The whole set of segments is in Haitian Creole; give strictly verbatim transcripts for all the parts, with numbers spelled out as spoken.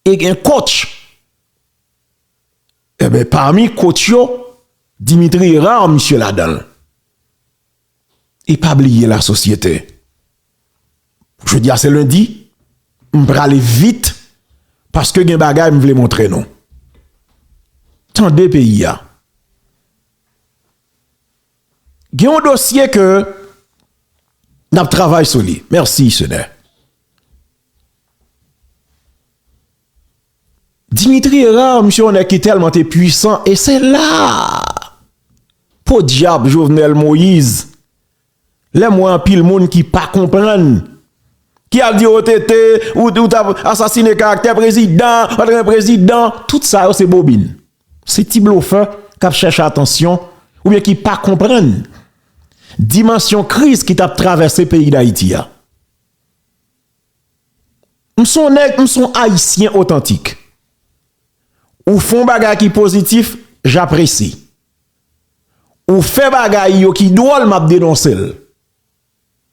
e gen coach. Enben, pami coach yo, Dimitri Hérard, misye ladan l. E pa bliye lasosyete. Jodi a se lendi, m prale vit, paske gen bagay m vle montre nou. Tande peyi a. Gen yon dosye ke n ap travay sou li. Mèsi, Senyè. Dimitri Hérard, misye yon nèg ki tèlman te pwisan, e se la, podyab Jovenel Moïse, lè m wè anpil moun ki pa konprann, ki ap di, "O T T, ou, ou t ap asasine karaktè prezidan, antre prezidan," tout sa yo se bobin. Se ti blofè k ap chèche atansyon, oubyen ki pa konprann dimansyon kriz ki t ap travèse peyi Dayiti a. M se yon nèg, m se yon Ayisyen otantik. Ou fè yon bagay ki pozitif, j'apprécie. Ou fè bagay yo ki dwòl, m ap denonse l.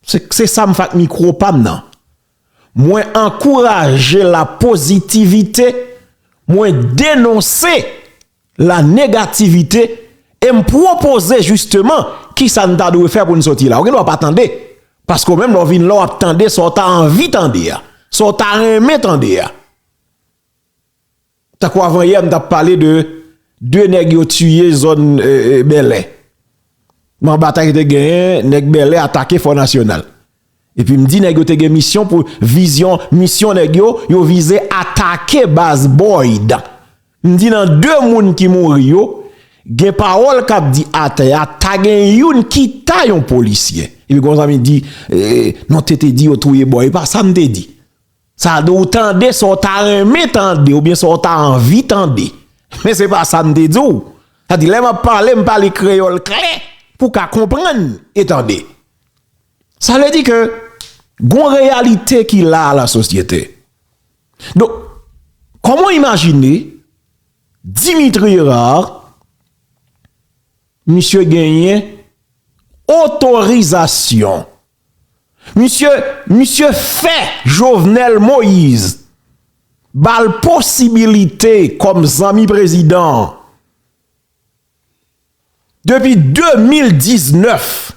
Se, se sa m fè ak mikwo pa m nan. Mwen ankouraje la pozitivite, mwen denonse la negativite, e m pwopoze jisteman kisa n ta dwe fè pou n soti la. Ou gen dwa pa tande. Paske w menm lè w vin la, w ap tande sa w ta anvi tande a, sa w ta renmen tande a. Tankou avan yè, m t ap pale de de nèg yo tiye zòn, e, e, Bèlè. Nan batay ki te genyen, nèg Bèlè atake Fò Nasyonal. Epi m di nèg yo te gen misyon pou vizyon, misyon nèg yo, yo vize atake baz Boyd. M di nan de moun ki mouri yo, gen pawòl k ap di atè a, ta gen youn ki ta yon polisye. Epi gon zanmi di, e, non, te te di yo touye Boyd. E pa sa m te di. Sa di w tande sa w ta renmen tande oubyen sa w ta anvi tande. Men se pa sa m te di w. Sa di lè m ap pale, m pale kreyòl klè pou w ka konprann e tande. Sa vle di ke gon reyalite ki la a la sosyete. Donk, kòman w imajine Dimitri Hérard, misye genyen otorizasyon. Misye, misye fè Jovenel Moïse ba l posibilite kòm zanmi prezidan depi de mil diznèf.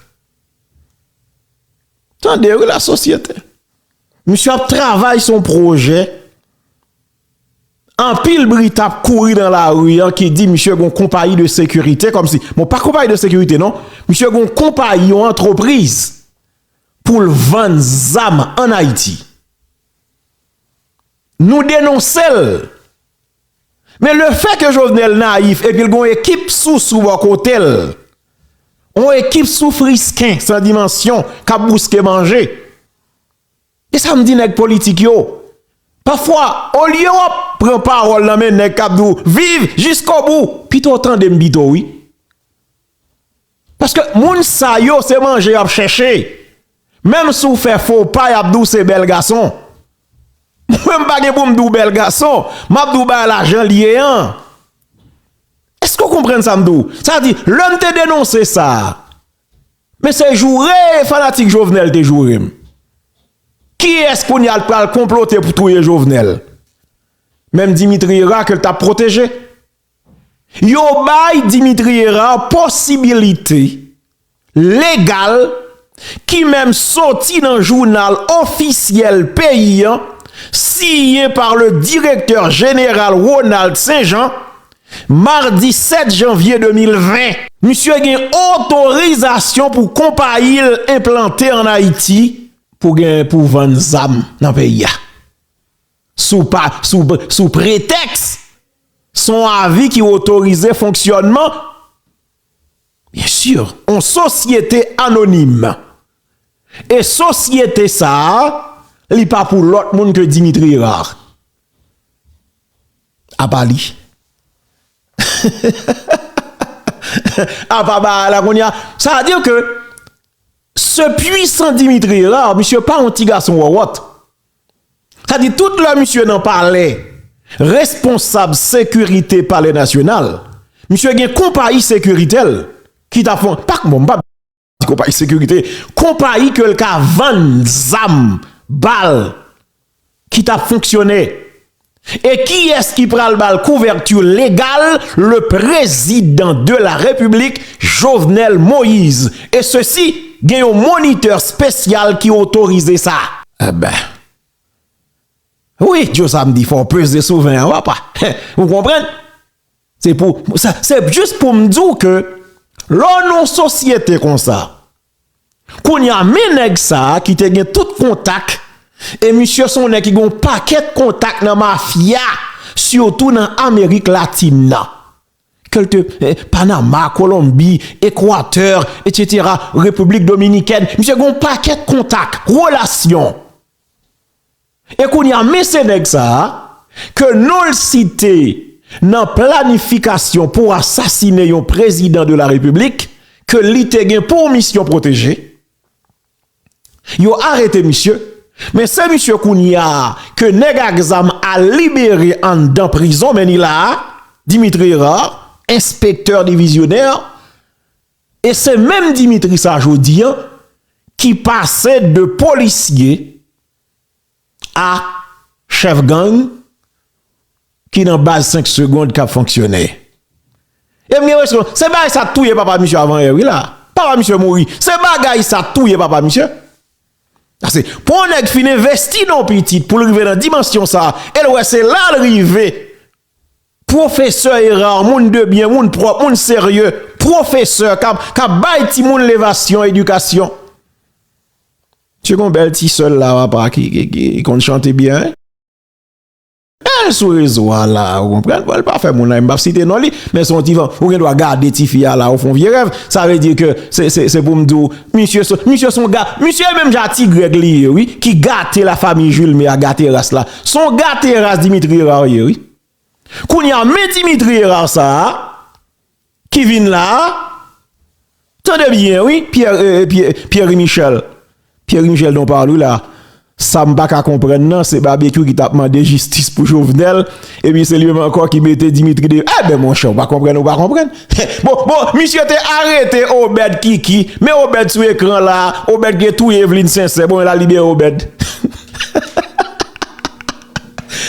Tande, wi, lasosyete. Misye ap travay sou yon pwojè. Anpil bri t ap kouri nan lari an ki di misye gon konpayi de sekirite, kòmsi, bon, pa konpayi de sekirite, non. Misye gon konpayi, yon antrepriz pou l vann zam ann Ayiti. Nou denonse l. Men lefètke Jovenel nayif epi l gon ekip sousou bò kote l, yon ekip soufrisken san dimansyon k ap bouske manje. E sa m di nèg politik yo. Pafwa, olye w ap pran pawòl nan men nèg k ap di w, "Viv jiskobou," pito w tande m pito, wi. Paske moun sa yo, se manje y ap chèche. Menm si w fè fo pa, y ap di w se bèl gason. Mwen, m pa gen pou m di w bèl gason, m ap di w bagay la jan l ye an. Èske w konprann sa m di w? Sa di, lè m te denonse sa, men se joure fanatik Jovenel te joure m. Kiyès kounye a l pral konplote pou touye Jovenel? Menm Dimitri Hérard ke l t ap pwoteje. Yo bay Dimitri Hérard posibilite legal ki menm soti nan jounal ofisyèl peyi an, siyen pa le direktè jeneral Ronald Saint Jean, madi sèt janvye de mil ven. Misye gen otorizasyon pou konpayi l enplante ann Ayiti pou gen, pou vann zam nan peyi a. Sou pa, sou, sou pretèks se yon avi ki otorize fonksyònman, byen si, yon sosyete anonim. E sosyete sa a, li pa pou lòt moun ke Dimitri Hérard. Apa li. Apa bagay la kounye a. Sa vle di ke ce puissant Dimitri Hérard, misye pa yon ti gason wòwòt. Sa di, tout lè misye nan palè, responsab sekirite Palè Nasyonal, misye gen konpayi sekirite l ki t ap fon, pa, bon, m pa di konpayi sekirite, konpayi ke l ka vann zam, bal, ki t ap fonksyone. E kiyès ki pral ba l kouvèti legal? Le président de la République, Jovenel Moïse. E sesi, gen yon monitè espesyal ki otorize sa. Eben. Wi, Djo Samdi, fò w peze sou ven an, papa. Ou konprann? Se pou, sa, se jis pou m di w ke lè w nan yon sosyete konsa, kounye a, men nèg sa a ki te gen tout kontak, e misye se yon nèg ki gen yon pakèt kontak nan mafya, sitou nan Amerik Latin nan. Ke l te, eh, Panama, Kolonbi, Ekwatè, etsetera, Repiblik Dominikèn, misye gen yon pakèt kontak, relasyon. E kounye a, men se nèg sa a, ke non l site nan planifikasyon pou asasinen yon prezidan de la repiblik, ke li te gen pou misyon pwoteje. Yo arete misye. Men se misye kounye a, ke nèg ak zam al libere anndan prizon, men li la a, Dimitri Hérard, enspektè divizyonè, e se menm Dimitri sa jodi a, ki pase de polisye a chèf gang ki nan baz senk segonn k ap fonksyone. E m gen enpresyon, se bagay sa t touye papa misye avan yè, wi la. Papa misye mouri. Se bagay sa t touye papa misye. Paske pou yon nèg fin envesti nan yon pitit pou l rive nan dimansyon sa, e l wè se la l rive. Pwofesè Hérard, moun de byen, moun pwòp, moun serye, pwofesè k ap, k ap bay timoun levasyon, edikasyon. Ti gon bèl ti sè l la, papa, ki, ki, ki konn chante byen, wi. Bèl sou rezo a la, ou konprann? Bon, l pa fè moun anyen, m p ap site non li, men se yon ti fan, ou gen dwa gade tifi a la, ou fè yon vye rèv. Sa vle di ke se, se, se pou m di w, misye se, misye se yon ga, misye menm jan a Ti Grèg li ye, wi, ki gate lafanmi Jilme a, gate ras la. Se yon gate ras Dimitri Hérard ye, wi. Kounye a, men Dimitri Hérard sa a, ki vin la a, tande byen, wi, Pierre, eh, Pierre, Pierre Michel. Pierre Michel dont parle, wi la. Sa m pa ka konprann nan, se Babekyou ki t ap mande jistis pou Jovenel, epi se li menm ankò ki mete Dimitri de, eben, monchè, ou pa konprann, ou pa konprann. Bon, bon, misye te arete Obed Kiki, men Obed sou ekran la, Obed ki te touye Evelyne Sincère, bon, l al libere Obed.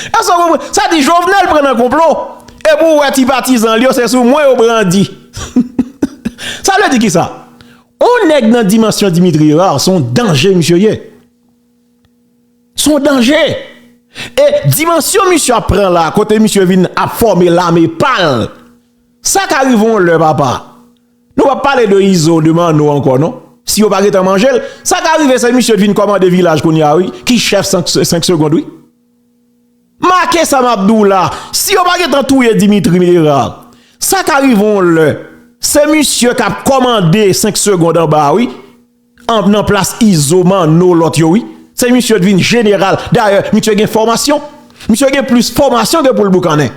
Èske w konprann? Sa di Jovenel pran nan konplo. E pou w wè ti patizan l yo, se sou mwen yo brandi. Sa vle di kisa? On nèg nan dimansyon Dimitri Hérard, se yon danje misye ye. Se yon danje. E dimansyon misye ap pran la, kote misye vin ap fòme lame pa l, sa ka rive yon lè, papa. Nou p ap pale de Izo, de Manno ankò, non. Si yo pa gentan manje l, sa ka rive se misye vin kòmande vilaj kounye a, wi, ki chèf senk, senk segonn, wi. Make sa m ap di w la, si yo pa gentan touye Dimitri Hérard, sa ka rive yon lè, se misye k ap kòmande senk segonn anba a, wi, an, nan plas Izo, Manno, lòt yo, wi. Se misye k vin jeneral. Dayè, misye gen fòmasyon. Misye gen plis fòmasyon ke pou l boukannen.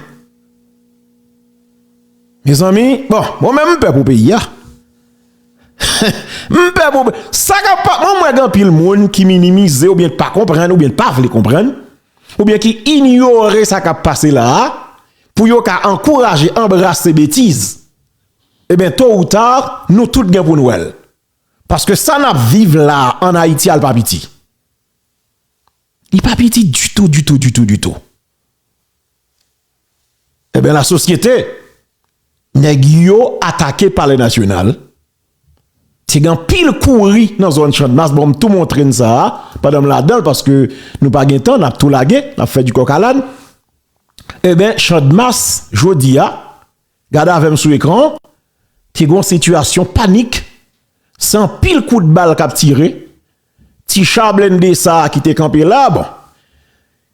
Mezanmi, bon, mwen menm m pè pou peyi a. M pè pou, sa k ap pa, mwen, m wè gen anpil moun ki minimize oubyen pa konprann oubyen pa vle konprann, oubyen ki inyore sa k ap pase la a, pou yo ka ankouraje, anbrase betiz. Eben, to ou ta, nou tout gen pou n wè l. Paske sa n ap viv la a ann Ayiti a, l pa piti. Li pa piti ditou, ditou, ditou, ditou. Eben, lasosyete, nèg yo atake Palè Nasyonal. Te gen anpil kouri nan zòn Channmas. Bon, m tou montre n sa a, pandan m ladan l, paske nou pa gen tan, n ap tou lage, n ap fè dikòk a làn. Eben, Channmas, jodi a, gade avè m sou ekran, te gen yon sitiyasyon panik, se anpil kout bal k ap tire, ti cha blende sa a ki te kanpe la, bon,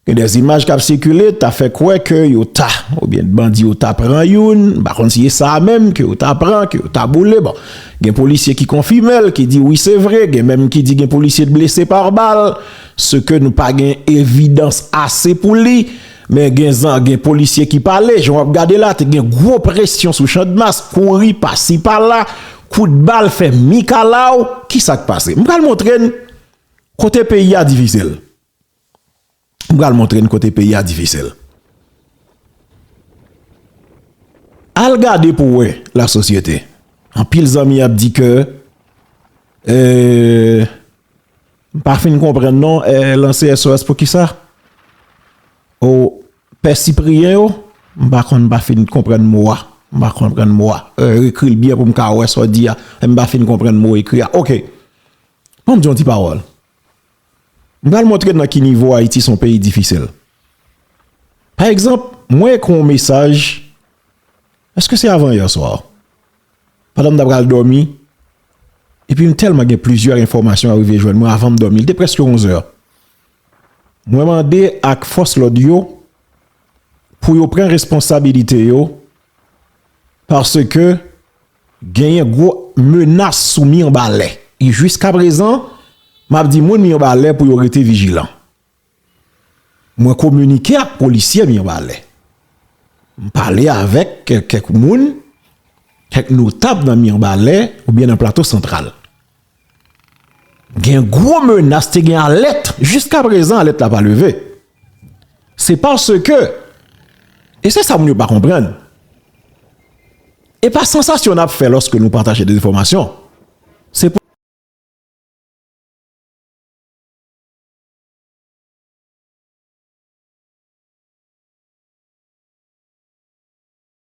gen de imaj k ap sikile, ta fè kwè ke yo ta, oubyen bandi yo ta pran youn, m pa konn si se sa a menm, ke yo ta pran, ke yo ta boule, bon, gen polisye ki konfime l, ki di wi, se vre, gen menm ki di gen polisye t blese pa bal, se ke nou pa gen evidans ase pou li, men gen zan, gen polisye ki pale, jan w ap gade la, te gen gwo presyon sou Channmas, kouri pasi pala, kout bal fè mikalaw, kisa k pase? M pral montre n kote peyi a divize l. M pral montre n kote peyi a divize l. Al gade pou w wè lasosyete. Anpil zanmi ap di ke, euh, m pa fin konprann non, eh, lanse S O S pou kisa? O, Pè Sipriyen yo, m pa konn, m pa fin konprann mo a. M pa konprann mo a. Ekri l byen pou m ka wè sa w di a. M pa fin konprann mo ekri a. Oke. Ban m di yon ti pawòl. M pral montre nan ki nivo Ayiti se yon peyi difisil. Pa egzanp, mwen ekri yon mesaj, èske se avan yè swa? Pandan m ta pral dòmi, epi m tèlman gen plizyè enfòmasyon a rive jwenn mwen avan m dòmi, li te prèske onz è. Mwen mande ak fòs lòd yo pou yo pran responsabilite yo, paske genyen gwo menas sou Mibalè. E jiskaprezan, m ap di moun Mibalè pou yo rete vijilan. Mwen kominike ak polisye Mibalè. M pale avèk kèk, kèk moun, kèk notab nan Mibalè oubyen nan Plato Santral. Gen gwo menas, te gen alèt. Jiskaprezan, alèt la pa leve. Se paske, e se sa moun yo pa konprann, e pa sansasyon n ap fè lòske nou pataje de enfòmasyon.